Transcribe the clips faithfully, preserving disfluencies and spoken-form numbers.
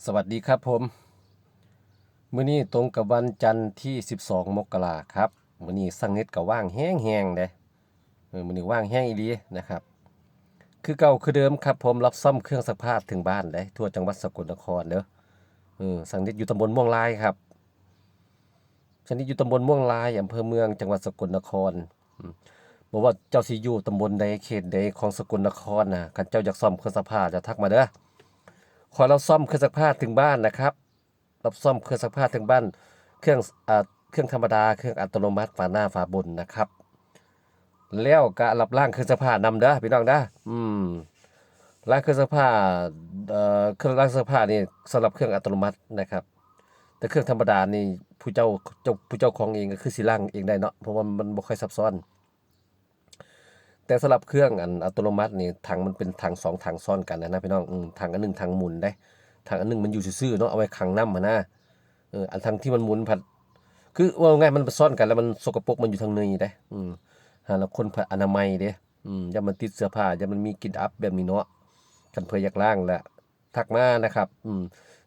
สวัสดีครับผม มื้อนี้ตรงกับวันจันทร์ที่ สิบสอง มกราครับ มื้อนี้ช่างนิดก็ว่างแฮงๆเด้ เออ มื้อนี้ว่างแฮงอีหลีนะครับ คือเก่าคือเดิมครับผม รับซ่อมเครื่องซักผ้าถึงบ้านเด้ ทั่วจังหวัดสกลนครเด้อ เออ ช่างนิดอยู่ตำบลม่วงลายครับ ช่างนิดอยู่ตำบลม่วงลาย อำเภอเมือง จังหวัดสกลนคร อืม บ่ว่าเจ้าสิอยู่ตำบลใด เขตใดของสกลนครนะ คันเจ้าอยากซ่อมเครื่องซักผ้า เจ้าทักมาเด้อ ข้อยรับซ่อมเครื่องซักผ้าถึงบ้านนะครับ รับซ่อมเครื่องซักผ้าถึงบ้าน เครื่อง อ่า เครื่องธรรมดา เครื่องอัตโนมัติ ฝาหน้า ฝาบนนะครับ แล้วก็รับล้างเครื่องซักผ้านำเด้อ พี่น้องเด้อ อืม ล้างเครื่องซักผ้า เอ่อ เครื่องล้างเครื่องซักผ้านี่สำหรับเครื่องอัตโนมัตินะครับ แต่เครื่องธรรมดานี่ผู้เจ้า เจ้า ผู้เจ้าของเองก็คือสิล้างเองได้เนาะ เพราะว่ามันบ่ค่อยซับซ้อน แต่สำหรับเครื่องอันอัตโนมัตินี่ ถังมันเป็นถังสองถังซ้อนกันนะ นะพี่น้อง อืม ถังอันหนึ่งถังหมุนเด้ ถังอันหนึ่งมันอยู่ซื่อๆเนาะ เอาไว้ขังน้ำหั้นนะ เออ อันถังที่มันหมุนผัด คือว่าง่ายมันซ้อนกันแล้วมันสกปรกมันอยู่ทางในเด้ อืม หาลางคนผัดอนามัยเด้ อืม ย่านมันติดเสื้อผ้า ย่านมันมีกลิ่นอับแบบนี้เนาะ คันเพิ่นอยากล้างละ ทักมานะครับ อืม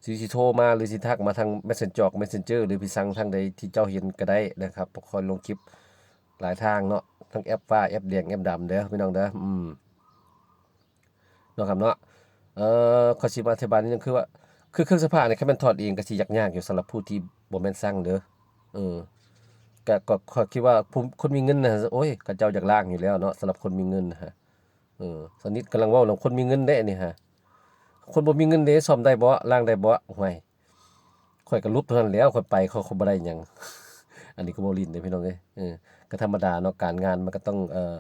สิ สิโทรมาหรือสิทักมาทาง Messenger Messenger หรือพี่สังทางใดที่เจ้าเห็นก็ได้นะครับ เพราะข้อยลงคลิปหลายทางเนาะ ทั้งแอปฟ้า แอปแดง แอปดำเด้อ พี่น้องเด้อ อืม เนาะครับเนาะ เอ่อ ข้อยสิมาอธิบายนิดนึง คือว่า คือเครื่องซักผ้านี่ คันแม่นถอดเองก็สิยากๆอยู่สำหรับผู้ที่บ่แม่นช่างเด้อ เออ ก็ ก็ข้อยคิดว่าผู้ คนมีเงินนะ โอ้ย เขาเจ้าอยากล้างอยู่แล้วเนาะ สำหรับคนมีเงินนะฮะ เออ ช่างนิดกำลังเว้าเรื่องคนมีเงินเด้นี่ฮะ คนบ่มีเงินเด้ ซ่อมได้บ่ ล้างได้บ่ ห่วย ข้อยก็หลุบเท่านั้นแหล้ว ข้อยไป ข้อย ข้อยบ่ได้หยัง อันนี้ก็เว้าเล่นเด้พี่น้องเอ้ย เออ ก็ธรรมดาเนาะ การงานมันก็ต้อง เอ่อ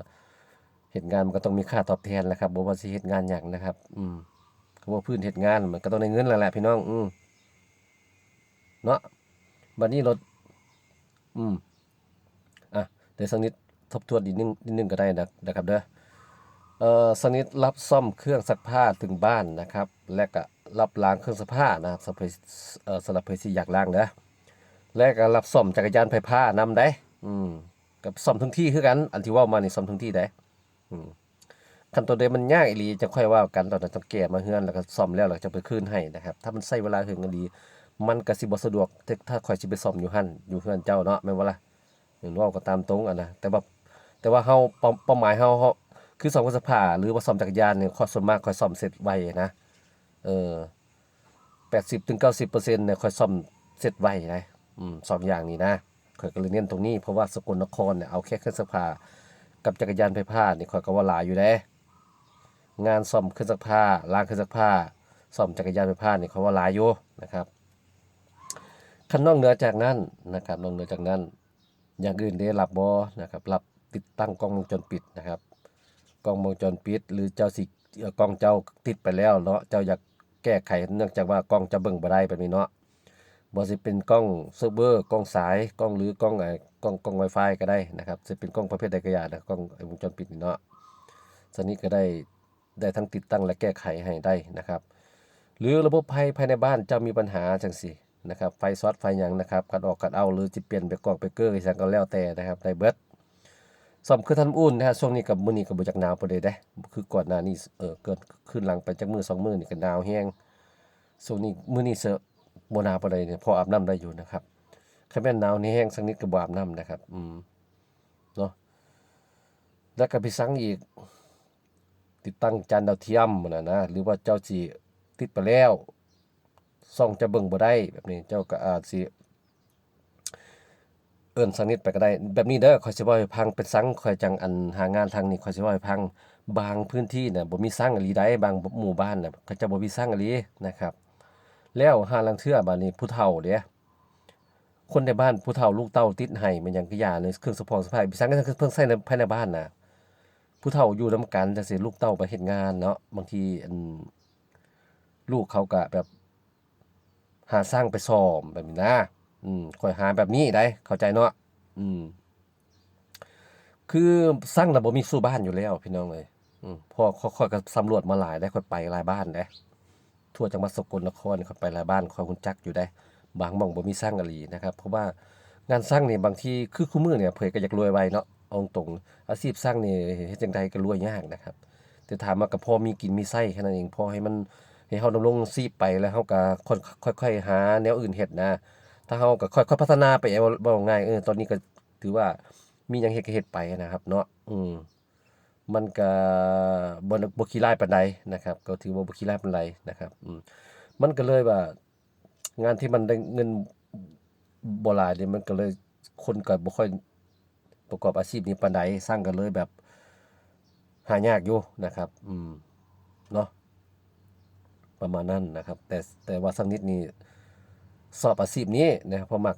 เฮ็ดงานมันก็ต้องมีค่าตอบแทนแหละครับ บ่ว่าสิเฮ็ดงานหยังนะครับ อืม ก็ว่าพื้นเฮ็ดงานมันก็ต้องได้เงินแล้วแหละพี่น้อง อืม เนาะ บัดนี้รถ อืม อ่ะ เดี๋ยวช่างนิดทบทวนอีกนิด นิดนึงก็ได้นะ นะครับเด้อ เอ่อ ช่างนิดรับซ่อมเครื่องซักผ้าถึงบ้านนะครับ และก็รับล้างเครื่องซักผ้านะครับ สำหรับ เอ่อ สำหรับผู้ที่อยากล้างเด้อ และก็รับซ่อมจักรยานไฟฟ้านำเด้ อืม ก็ซ่อมถึงที่คือกัน อันที่เว้ามานี่ซ่อมถึงที่เด้ อืม คันตัวใดมันยากอีหลีจั่งค่อยว่ากัน ตอนนั้นต้องแก้มาเฮือน แล้วก็ซ่อมแล้ว แล้วก็จะไปคืนให้นะครับ ถ้ามันใช้เวลาเฮิงอีหลี มันก็สิบ่สะดวก ถ้า ถ้าข้อยสิไปซ่อมอยู่หั่น อยู่เฮือนเจ้าเนาะ แม่นบ่ล่ะ เห็นเว้าก็ตามตรงอะนะ แต่ว่า แต่ว่าเฮา เป้า เป้าหมายเฮา เฮา คือซ่อมเครื่องซักผ้า หรือว่าซ่อมจักรยานนี่ ข้อยส่วนมากข้อยซ่อมเสร็จไวนะ เออ แปดสิบถึงเก้าสิบเปอร์เซ็นต์เนี่ย ข้อยซ่อมเสร็จไวนะ อืม สองอย่างนี้นะ ข้อยก็เลยเน้นตรงนี้ เพราะว่าสกลนครเนี่ย เอาแค่เครื่องซักผ้ากับจักรยานไฟฟ้านี่ ข้อยก็ว่าหลายอยู่เด้ งานซ่อมเครื่องซักผ้า ล้างเครื่องซักผ้า ซ่อมจักรยานไฟฟ้านี่ ข้อยว่าหลายอยู่นะครับ คันนอกเหนือจากนั้นนะครับ นอกเหนือจากนั้น อย่างอื่นเด้ รับบ่นะครับ รับติดตั้งกล้องวงจรปิดนะครับ กล้องวงจรปิด หรือเจ้าสิ เอ่อ กล้องเจ้าติดไปแล้วเนาะ เจ้าอยากแก้ไข เนื่องจากว่ากล้องเจ้าเบิ่งบ่ได้แบบนี้เนาะ บ่ว่าสิเป็นกล้องเซิร์ฟเวอร์ กล้องสาย กล้อง หรือกล้อง เอ่อ กล้อง กล้อง Wi-Fi ก็ได้นะครับ สิเป็นกล้องประเภทใดก็อย่านะ กล้อง ไอ้วงจรปิดนี่เนาะ ช่างนิดก็ได้ ได้ทั้งติดตั้งและแก้ไขให้ได้นะครับ หรือระบบไฟภายในบ้านเจ้ามีปัญหาจั่งซี้นะครับ ไฟช็อต ไฟหยังนะครับ คัดออกคัดเอา หรือสิเปลี่ยนเบรกกอกเบรกเกอร์ อิหยังก็แล้วแต่นะครับ ได้เบิด ซ่อมเครื่องทำน้ำอุ่นนะฮะ ช่วงนี้กับมื้อนี้ก็บ่อยากหนาวปานใดเด้ คือก่อนหน้านี้ เอ่อ เกิน คืนหลังไปจักมื้อสองมื้อนี่ก็หนาวแฮง ช่วงนี้มื้อนี้เซอะ บ่หนาวปานใดเนี่ย พออาบน้ำได้อยู่นะครับ คันแม่นหนาวนี่แฮงสักนิดก็บ่อาบน้ำนะครับ อืม เนาะ แล้วก็ไปสั่งอีก ติดตั้งจานดาวเทียมนั่นน่ะนะ หรือว่าเจ้าสิติดไปแล้ว ช่องเจ้าเบิ่งบ่ได้ แบบนี้ เจ้าก็อาจสิ เอิ้นช่างนิดไปก็ได้ แบบนี้เด้อ ข้อยสิเว้าให้ฟัง เป็นสังข้อยจั่งอันหางานทางนี้ ข้อยสิเว้าให้ฟัง บางพื้นที่น่ะ บ่มีช่างอีหลีใด บางหมู่บ้านน่ะ เขาเจ้าบ่มีช่างอีหลีนะครับ แล้วห่าลางเทื่อบัดนี้ผู้เฒ่าเด้ คนในบ้านผู้เฒ่าลูกเต้าติดให้ แม่นหยังก็อย่า ในเครื่องซักฟอกซักผ้า ไปสั่งเครื่องใช้ใน ภายในบ้านน่ะ ผู้เฒ่าอยู่นำกันจั่งซี้ ลูกเต้าไปเฮ็ดงานเนาะ บางที อัน ลูกเขาก็แบบ หาช่างไปซ่อมแบบนี้นะ อืม ข้อยหาแบบนี้ได้ เข้าใจเนาะ อืม คือช่างน่ะบ่มีสู่บ้านอยู่แล้วพี่น้องเอ้ย อืม เพราะข้อย ข้อยก็สำรวจมาหลายได้ ข้อยไปหลายบ้านได้ ทั่วจังหวัดสกลนครนี่ข้อยไปหลายบ้าน ข้อยรู้จักอยู่ได้ บางหม่องบ่มีช่างอีหลีนะครับ เพราะว่างานช่างนี่บางที คือคุมื้อเนี่ย ไผก็อยากรวยไวเนาะ เอาตรงๆ อาชีพช่างนี่เฮ็ดจั่งใดก็รวยยากนะครับ แต่ถามว่าก็พอมีกินมีใช้แค่นั้นเอง พอให้มัน เฮ เฮาดำรงชีพไปแล้วเฮาก็ค่อย ค่อยๆหาแนวอื่นเฮ็ดนะ ถ้าเฮาก็ค่อยๆพัฒนาไป เว้า เว้าง่าย เออ ตอนนี้ก็ถือว่ามีหยังเฮ็ดก็เฮ็ดไปนะครับเนาะ อืม มันก็บ่ บ่ขี้ร้ายปานใดนะครับ ก็ถือว่าบ่ขี้ร้ายปานใดนะครับ อืม มันก็เลยว่า งานที่มันได้เงินบ่หลายนี่ มันก็เลย คนก็บ่ค่อยประกอบอาชีพนี้ปานใด ซังก็เลยแบบหายากอยู่นะครับ อืม เนาะ ประมาณนั้นนะครับ แต่ แต่ว่าซังนิดนี่ชอบอาชีพนี้นะครับ เพราะมัก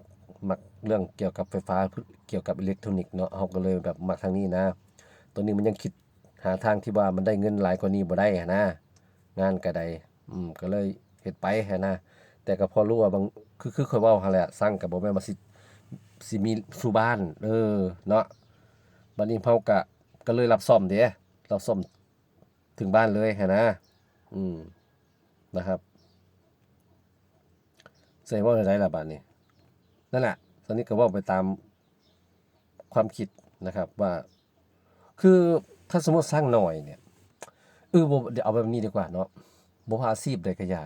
มักเรื่องเกี่ยวกับไฟฟ้า เกี่ยวกับอิเล็กทรอนิกส์เนาะ เฮาก็เลยแบบมักทางนี้นะ ตอนนี้มันยังคิดหาทางที่ว่ามันได้เงินหลายกว่านี้บ่ได้หั้นนะ งานก็ได้ อืม ก็เลยเฮ็ดไปหั้นนะ แต่ก็พอรู้ว่าบาง คือ คือข้อยเว้าหั้นแหละ ซังก็บ่แม่นว่าสิ สิมีสู่บ้าน เออ เนาะ บัดนี้เฮาก็ ก็เลยรับซ่อมเด้ รับซ่อมถึงบ้านเลยหั้นนะ อืม นะครับ สิเว้าแนวใดล่ะบาดนี้ นั่นแหละ ตอนนี้ก็เว้าไปตามความคิดนะครับ ว่า คือถ้าสมมุติซังน้อยเนี่ย เออ บ่ เดี๋ยวเอาแบบนี้ดีกว่าเนาะ บ่ว่าอาชีพใดก็อย่า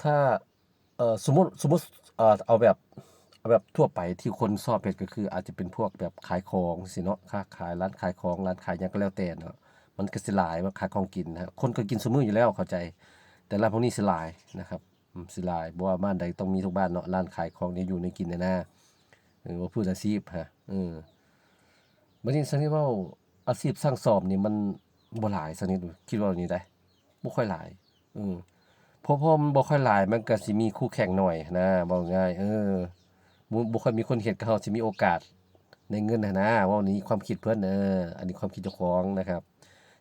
ถ้า เอ่อ สมมุติ สมมุติ เอ่อ เอาแบบ เอาแบบทั่วไปที่คนชอบเฮ็ดก็คือ อาจจะเป็นพวกแบบขายของซี้เนาะ ค้าขาย ร้านขายของ ร้านขายหยังก็แล้วแต่เนาะ มันก็สิหลาย ว่าขายของกินนะ คนก็กินซุมื้ออยู่แล้ว เข้าใจ แต่ร้านพวกนี้สิหลายนะครับ อืม สิหลาย บ่ว่าบ้านใดต้องมีทุกบ้านเนาะ ร้านขายของแนวอยู่แนวกินหั้นนะ เออ ว่าพูดอาชีพฮะ เออ บัดนี้ซังนิดเว้า อาชีพซังซ่อมนี่มันบ่หลาย ซังนิดคิดว่านี่ได้ บ่ค่อยหลาย เออ เพราะ เพราะมันบ่ค่อยหลาย มันก็สิมีคู่แข่งหน่อยหั้นนะ เว้าง่าย เออ บ่ บ่ค่อยมีคนเฮ็ด ก็เฮาสิมีโอกาสได้เงินหั้นนะ เว้านี่ความคิดเพิ่น เออ อันนี้ความคิดเจ้าของนะครับ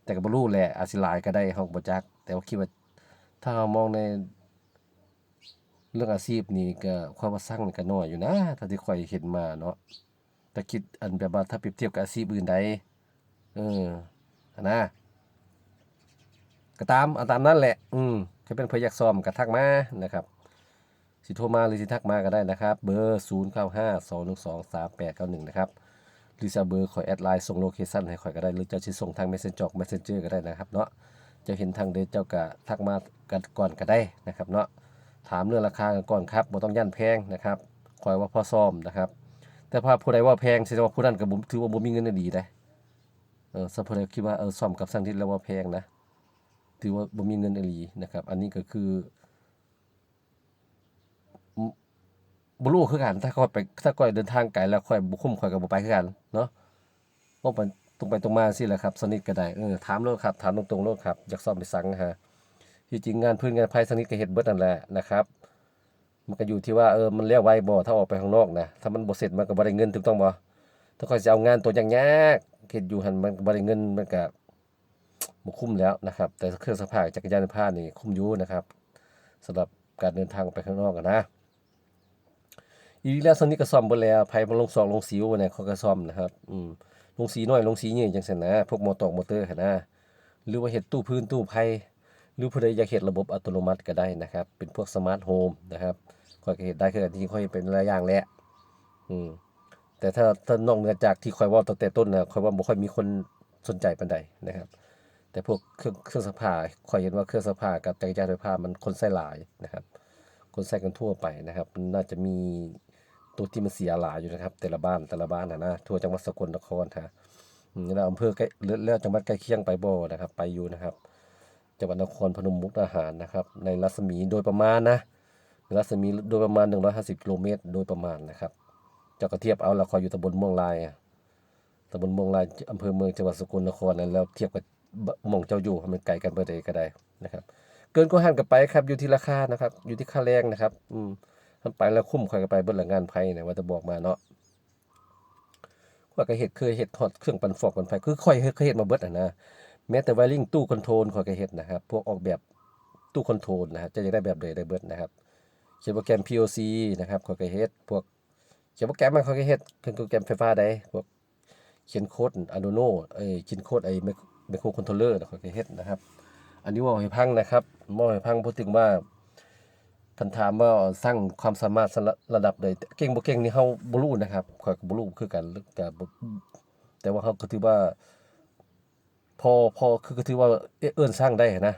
แต่ก็บ่รู้แหละ อาจสิหลายก็ได้ เฮาก็บ่จัก แต่ว่าคิดว่า ถ้าเฮามองในเรื่องอาชีพนี่ก็ ข้อยว่าซังนี่ก็น้อยอยู่นะ เท่าที่ข้อยเห็นมาเนาะ ถ้าคิดอันแบบว่าถ้าเปรียบเทียบกับอาชีพอื่นใด เออ หั้นนะ ก็ตาม เอาตามนั้นแหละ อืม คันแม่นไผอยากซ่อมก็ทักมานะครับ สิโทรมาหรือสิทักมาก็ได้นะครับ เบอร์ ศูนย์เก้าห้า สองหนึ่งสอง สามแปดเก้าหนึ่ง นะครับ หรือจะเอาเบอร์ข้อยแอดไลน์ส่งโลเคชั่นให้ข้อยก็ได้ หรือเจ้าสิส่งทาง Messenger Messenger ก็ได้นะครับเนาะ เจ้าเห็นทางใดเจ้าก็ทักมากันก่อนก็ได้นะครับเนาะ ถามเรื่องราคากันก่อนครับ บ่ต้องย้านแพงนะครับ ข้อยว่าพอซ่อมนะครับ แต่ถ้าผู้ใดว่าแพง แสดงว่าผู้นั้นก็บ่ ถือว่าบ่มีเงินอีหลีเด้ เออ ถ้าผู้ใดคิดว่า เออ ซ่อมกับซังนิดแล้วว่าแพงนะ ถือว่าบ่มีเงินอีหลีนะครับ อันนี้ก็คือ อืม บ่รู้คือกัน ถ้าข้อยไป ถ้าข้อยเดินทางไกลแล้วข้อยบ่คุ้ม ข้อยก็บ่ไปคือกันเนาะ เว้าไปตรงไปตรงมาซี้แหละครับ ซังนิดก็ได้ เออ ถามโลดครับ ถามตรงๆโลดครับ อยากซ่อมไปซังฮะ ที่จริงงานพื้นงานไฟซังนิดก็เฮ็ดเบิดนั่นแหละนะครับ มันก็อยู่ที่ว่า เออ มันแล้วไวบ่ ถ้าออกไปข้างนอกนะ ถ้ามันบ่เสร็จมันก็บ่ได้เงิน ถูกต้องบ่ ถ้าข้อยสิเอางานตัวยากๆ เฮ็ดอยู่หั่น มันก็บ่ได้เงิน มันก็ บ่คุ้มแล้วนะครับ แต่เครื่องซักผ้า จักรยานไฟฟ้านี่คุ้มอยู่นะครับ สำหรับการเดินทางไปข้างนอกอะนะ อีหลีแล้ว ซังนิดก็ซ่อมเบิดแล้ว ไผมาลงซอกลงสิวเนี่ย ข้อยก็ซ่อมนะครับ อืม ลงสีน้อย ลงสีใหญ่จั่งซี้นะ พวกหม้อตอกหม้อเตอร์หั้นนะ หรือว่าเฮ็ดตู้พื้นตู้ไผ่ หรือผู้ใดอยากเฮ็ดระบบอัตโนมัติก็ได้นะครับ เป็นพวกสมาร์ทโฮมนะครับ ข้อยก็เฮ็ดได้คือกัน ที่ข้อยเฮ็ดเป็นหลายอย่างแหละ อืม แต่ถ้า ถ้านอกเหนือจากที่ข้อยเว้าตั้งแต่ต้นนะ ข้อยว่าบ่ค่อยมีคนสนใจปานใดนะครับ แต่พวกเครื่อง เครื่องซักผ้า ข้อยเห็นว่าเครื่องซักผ้ากับจักรยานไฟฟ้ามันคนใช้หลายนะครับ คนใช้กันทั่วไปนะครับ มันน่าจะมีตัวที่มันเสียหลายอยู่นะครับ แต่ละบ้าน แต่ละบ้านหั้นนะ ทั่วจังหวัดสกลนครฮะ อืม แล้วอำเภอใกล้ แล้วจังหวัดใกล้เคียงไปบ่นะครับ ไปอยู่นะครับ จังหวัดนครพนม มุกดาหารนะครับ ในรัศมีโดยประมาณนะ ในรัศมีโดยประมาณ หนึ่งร้อยห้าสิบกิโลเมตร โดยประมาณนะครับ เจ้าก็เทียบเอาละ ข้อยอยู่ตำบลม่วงลายอะ ตำบลม่วงลาย อำเภอเมือง จังหวัดสกลนครนะ แล้วเทียบกับหม่องเจ้าอยู่ มันไกลกันปานใดก็ได้นะครับ เกินกว่าหั้นก็ไปครับ อยู่ที่ราคานะครับ อยู่ที่ค่าแรงนะครับ อืม คันไปแล้วคุ้ม ข้อยก็ไปเบิดละ งานไผนะ ว่าแต่บอกมาเนาะ ข้อยก็เฮ็ด เคยเฮ็ดฮอดเครื่องปั่นฟอกปั่นไฟ คือข้อยเฮ็ด เคยเฮ็ดมาเบิดหั้นนะ แม้แต่ wiring ตู้คอนโทรล ข้อยก็เฮ็ดนะครับ พวกออกแบบตู้คอนโทรลนะฮะ เจ้าอยากได้แบบใดได้เบิดนะครับ เขียนโปรแกรม พีแอลซี นะครับ ข้อยก็เฮ็ด พวกเขียนโปรแกรมมา ข้อยก็เฮ็ด เขียนโปรแกรมไฟฟ้าได้ พวกเขียนโค้ด Arduino เอ้ย เขียนโค้ดไอ้ micro controller นะ ข้อยก็เฮ็ดนะครับ อันนี้เว้าให้ฟังนะครับ เว้าให้ฟัง บ่ถึงว่า คันถามว่าซังความสามารถระดับใด เก่งบ่เก่งนี่เฮาบ่รู้นะครับ ข้อยก็บ่รู้คือกัน ก็บ่ แต่ว่าเฮาก็ถือว่า พอ พอ คือ ก็ถือว่า เอิ้นซังได้หั้นนะ